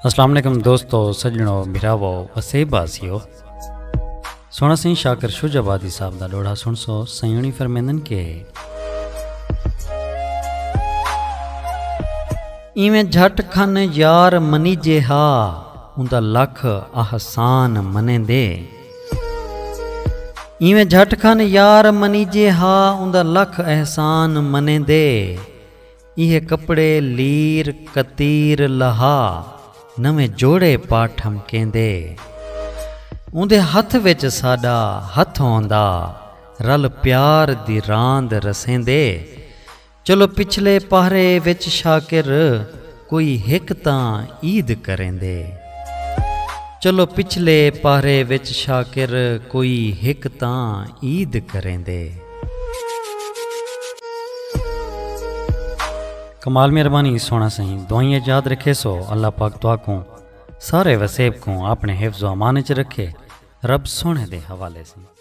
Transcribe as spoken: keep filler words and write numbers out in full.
السلام علیکم دوستو، سڄݨو، بھراوو، وسیب واسیو۔ سوہݨا سئیں شاکر شجاع آبادی صاحب دا ݙوہڑا سݨسو۔ سئیں ہوݨی فرمیندن کہ ایویں جھٹ کھن یار منیجے ہا، اوندا لکھ احسان منیندے۔ ایویں جھٹ کھن یار منیجے ہا، اوندا لکھ احسان منیندے۔ ایہے کپڑے لیر کتیر لہا، نویں جوڑے پا ٹھمکیندے۔ اوندے ہتھ وچ ساݙا ہتھ ہوندا، رل پیار دی راند رسیندے۔ چلو پچھلے پہرے وچ شاکر کوئی ہک تاں عید کریندے۔ چلو پچھلے پہرے وچ شاکر کوئی ہک تاں عید کریندے۔ کمال مہربانی سوہݨا سئیں، دعائیں یاد رکھیسو۔ اللہ پاک تہاکوں سارے وسیب کوں اپݨے حفظ و امان اچ رکھے۔ رب سوہݨے دے حوالے سئیں۔